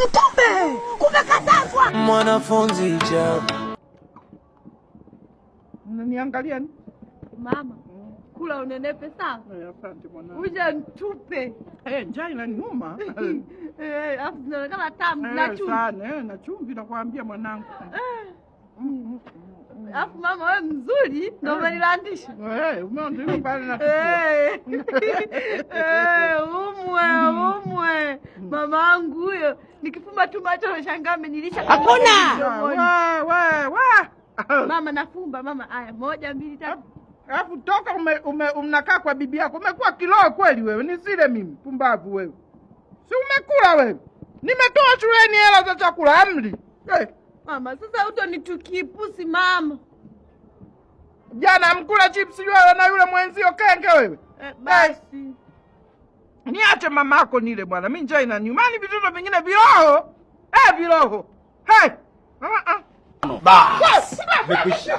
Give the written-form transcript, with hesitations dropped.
Mtume kumekatazwa. Mwanafunzi jabu. Unaniangalia ni? Mama, kula unenepe sawa? Eh, asante mwanangu. Uje ntupe. Eh, njaa inaniuma. Eh, afu zinaonekana tamu na Eh, chumvi. sana, eh, na chumvi nakwambia mwanangu. Afu mama wewe mzuri ndio umenilandisha. Eh, umeona ndio pale na kifua. Eh. Eh, umwe umwe. Mamangu huyo nikifumba tu macho nashangaa amenilisha. Hakuna. Wa wa wa. Mama nafumba mama, aya moja mbili tatu. Alafu toka ume unakaa kwa bibi yako umekuwa kiroho kweli wewe, nisile mimi pumbavu wewe. Si umekula wewe? Nimetoa shuleni hela za chakula amli. Eh, Mama, sasa utonitukie pusi mama. Jana mkula chips wewe na yule mwenzio kenge wewe. Eh, basi. Niache mamako nile bwana, mimi njaa inaniuma. Ni vitoto vingine viroho. Eh, viroho. Hey. Ah ah. Bas. Nimekwisha.